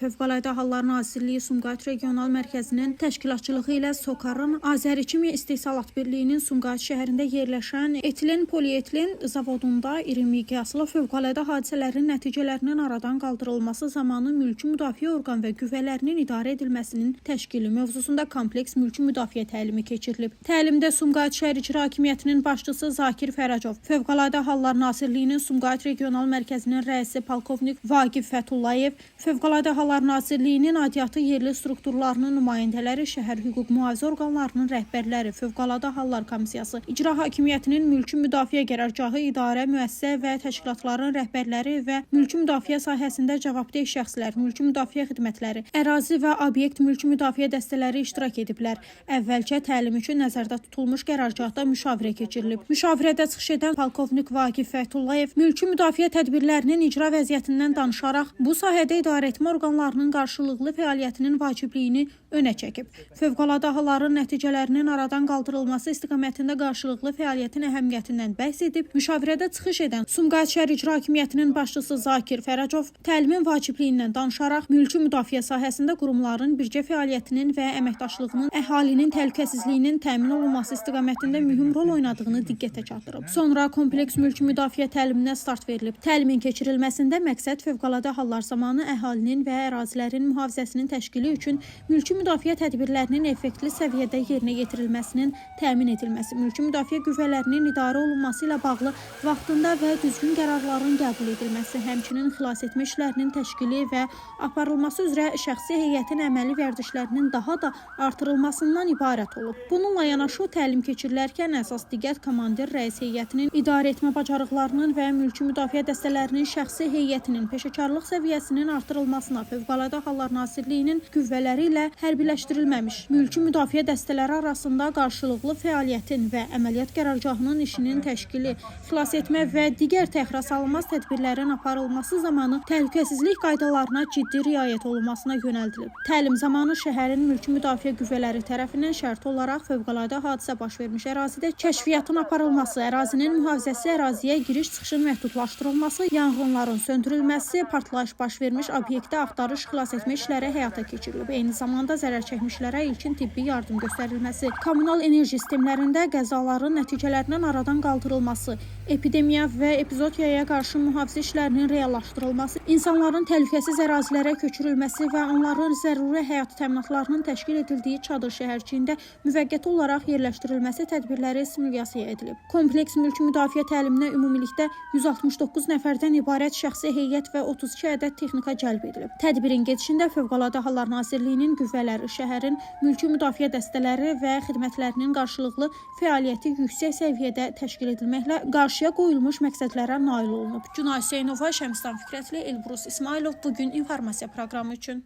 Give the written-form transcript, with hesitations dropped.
Fövqəladə Hallar Nazirliyi Sumqayıt Regional Mərkəzinin təşkilatçılığı ilə SOCAR-ın Azərikimiya İstehsalat Birliyinin Sumqayıt şəhərində yerləşən etilen polietilen zavodunda iri miqyaslı fövqəladə hadisələrin nəticələrinin aradan qaldırılması zamanı mülki müdafiə orqan və qüvvələrinin idarə edilməsinin təşkili mövzusunda kompleks mülki müdafiə təlimi keçirilib. Təlimdə Sumqayıt şəhər İcra Hakimiyyətinin başçısı Zakir Fərəcov, Fövqəladə Hallar Nazirliyinin Sumqayıt Regional Mərkəzinin rəisi polkovnik Vaqif Fətullayev, Fövqəladə Hallar Nazirliyinin aidiyyatı yerli strukturlarının nümayəndələri, şəhər hüquq mühafizə orqanlarının rəhbərləri, Fövqəladə Hallar Komissiyası, İcra Hakimiyyətinin mülki müdafiə qərargahı, idarə, müəssisə və təşkilatların rəhbərləri və mülki müdafiə sahəsində cavabdeh şəxslər, mülki müdafiə xidmətləri, ərazi və obyekt mülki müdafiə dəstələri iştirak ediblər. Əvvəlcə təlim üçün nəzərdə tutulmuş qərargahda müşavirə keçirilib. Müşavirədə çıxış edən polkovnik Vaqif Fətullayev mülki müdafiə tədbirlərinin icra vəziyyətindən danışaraq bu sahədə idarəetmə orqanlarının qarşılıqlı fəaliyyətinin vacibliyini önə çəkib. Fövqəladə halların nəticələrinin aradan qaldırılması istiqamətində qarşılıqlı fəaliyyətin əhəmiyyətindən bəhs edib. Müşavirədə çıxış edən Sumqayıt şəhər İcra Hakimiyyətinin başçısı Zakir Fərəcov təlimin vacibliyindən danışaraq mülki müdafiə sahəsində qurumların birgə fəaliyyətinin və əməkdaşlığının əhalinin təhlükəsizliyinin təmin olunması istiqamətində mühüm rol oynadığını diqqətə çatdırıb. Sonra kompleks mülki müdafiə təliminə start verilib. Təlimin keçirilməsində məqsəd fövqəladə hallar zamanı əhalinin və ərazilərin mühafizəsinin təşkili üçün mülki müdafiə tədbirlərinin effektli səviyyədə yerinə yetirilməsinin təmin edilməsi, mülki müdafiə qüvvələrinin idarə olunması ilə bağlı vaxtında və düzgün qərarların qəbul edilməsi, həmçinin xilasetmə işlərinin təşkili və aparılması üzrə şəxsi heyətin əməli vərdişlərinin daha da artırılmasından ibarət olub. Bununla yanaşı təlim keçirilərkən əsas diqqət komandir rəis heyətinin idarə etmə bacarıqlarının və mülki müdafiə dəstələrinin şəxsi heyətinin peşəkarlıq səviyyəsinin artırılmasına, Fövqəladə Hallar Nazirliyinin qüvvələri ilə hərbiləşdirilməmiş mülki müdafiə dəstələri arasında qarşılıqlı fəaliyyətin və əməliyyat qərargahının işinin təşkili, xilasetmə və digər təxirəsalınmaz tədbirlərin aparılması zamanı təhlükəsizlik qaydalarına ciddi riayət olunmasına yönəldilib. Təlim zamanı şəhərin mülki müdafiə qüvvələri tərəfindən şərti olaraq fövqəladə hadisə baş vermiş ərazidə kəşfiyyatın aparılması, ərazinin mühafizəsi, əraziyə giriş-çıxışın məhdudlaşdırılması, yanğınların söndürülməsi, partlayış baş vermiş obyektdə axtarış xilasetmə işləri həyata keçirilib. Eyni zamanda zərər çəkmişlərə ilkin tibbi yardım göstərilməsi, kommunal enerji sistemlərində qəzaların nəticələrinin aradan qaldırılması, epidemiya və epizootiyaya qarşı mühafizə işlərinin reallaşdırılması, insanların təhlükəsiz ərazilərə köçürülməsi və onların zəruri həyat təminatlarının təşkil edildiyi çadır şəhərciyində müvəqqəti olaraq yerləşdirilməsi tədbirləri simulyasiya edilib. Kompleks mülki müdafiə təliminə ümumilikdə 169 nəfərdən ibarət şəxsi heyət və 32 ədəd texnika cəlb edilib. Tədbirin gedişində Fövqəladə Hallar Nazirliyinin qüvvələri, şəhərin mülki müdafiə dəstələri və xidmətlərinin qarşılıqlı fəaliyyəti yüksək səviyyədə təşkil edilməklə qarşıya qoyulmuş məqsədlərə nail olunub. Günay Hüseynova, Şəmstan Fikrətli, Elbrus İsmailov bu gün informasiya proqramı üçün.